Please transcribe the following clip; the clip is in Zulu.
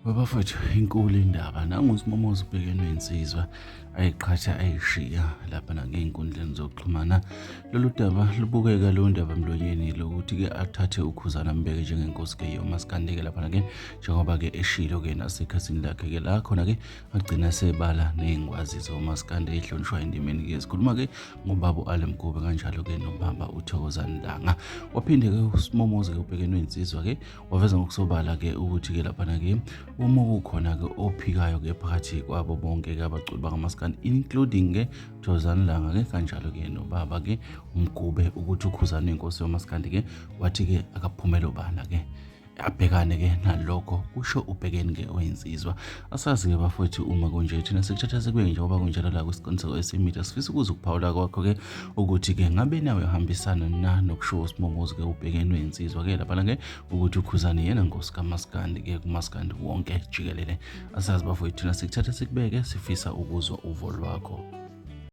Bafowethu, inkulu indaba. Nangu uSimomozi ubhekene insizwa ayiqhatha ayishiya lapha nangey'nkundleni zokuxhumana. Lolu daba lubukeka lo ndaba mlonyeni lokuthi-ke athathe uKhuzani ambeke njengenkosi-ke yomaskandi-ke laphana-ke, njengoba-ke eshilo-ke nasekhasini lakhe-ke la khona-ke agcina sebala ney'ngwazi zomaskandi ey'hlonishwa endimeni-ke. Sikhuluma-ke ngobaba u-Ali Mgube, kanjalo-ke nobaba uThokozani Langa. Waphinde-ke uSimomozi-ke ubhekene insizwa-ke waveza ngokusobala-ke ukuthi-ke laphana-ke uma kukhona-ke ophikayo-ke phakathi kwabo bonke-ke abaculi bakamaskandi, including-ke Thokozani Langa-ke, kanjalo-ke nobaba-ke uMgube, ukuthi uKhuzani inkosi yomaskandi-ke, wathi-ke akaphumele obala-ke abhekane-ke nalokho, kusho ubhekeni-ke oyinsizwa. Asazi-ke bafowethu uma kunje, thina sikuthatha sikubeke njengoba kunjalo la kwisiqiniseko esimida. Sifisa ukuza ukuphawula kwakho-ke ukuthi-ke ngabe nawe uhambisana na nokushiwo uSimomozi-ke ubhekeni oyinsizwa-ke laphana-ke ukuthi uKhuzani yena nkosi kamaskandi-ke kumaskandi wonke jikelele. Asazi bafowethu, thina sikuthatha sikubeke, sifisa ukuzwa uvo lwakho.